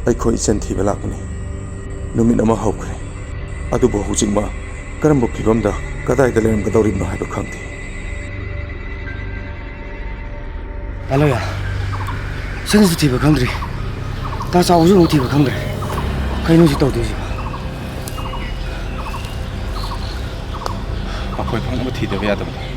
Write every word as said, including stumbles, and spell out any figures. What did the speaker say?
ꯑꯩꯈꯣꯏ ꯏꯆꯟ ꯊꯤꯕ ꯂꯥꯛꯄꯅꯤ꯫ ꯅꯨꯃꯤꯠ ꯑꯃ ꯍꯧꯈ꯭ꯔꯦ, ꯑꯗꯨꯕꯨ ꯍꯧꯖꯤꯛ ꯃꯥ ꯀꯔꯝꯕ ꯐꯤꯕꯝꯗ, ꯀꯗꯥꯏꯗ ꯂꯩꯔꯝꯒꯗꯧꯔꯤꯕꯅꯣ ꯍꯥꯏꯕ ꯈꯪꯗꯦ꯫ ꯇꯥ ꯂꯣꯌꯥ, ꯁꯟꯁꯨ ꯊꯤꯕ ꯈꯪꯗ꯭ꯔꯤ, ꯇꯥ ꯆꯥꯎꯕꯁꯨ ꯑꯃꯨꯛ ꯊꯤꯕ ꯈꯪꯗ꯭ꯔꯦ꯫ ꯀꯩꯅꯣ ꯁꯤ ꯇꯧꯗꯣꯏꯁꯤꯕꯣ? ꯑꯩꯈꯣꯏ ꯐꯪꯅꯕ ꯊꯤꯗꯕ ꯌꯥꯗꯕꯅꯤ꯫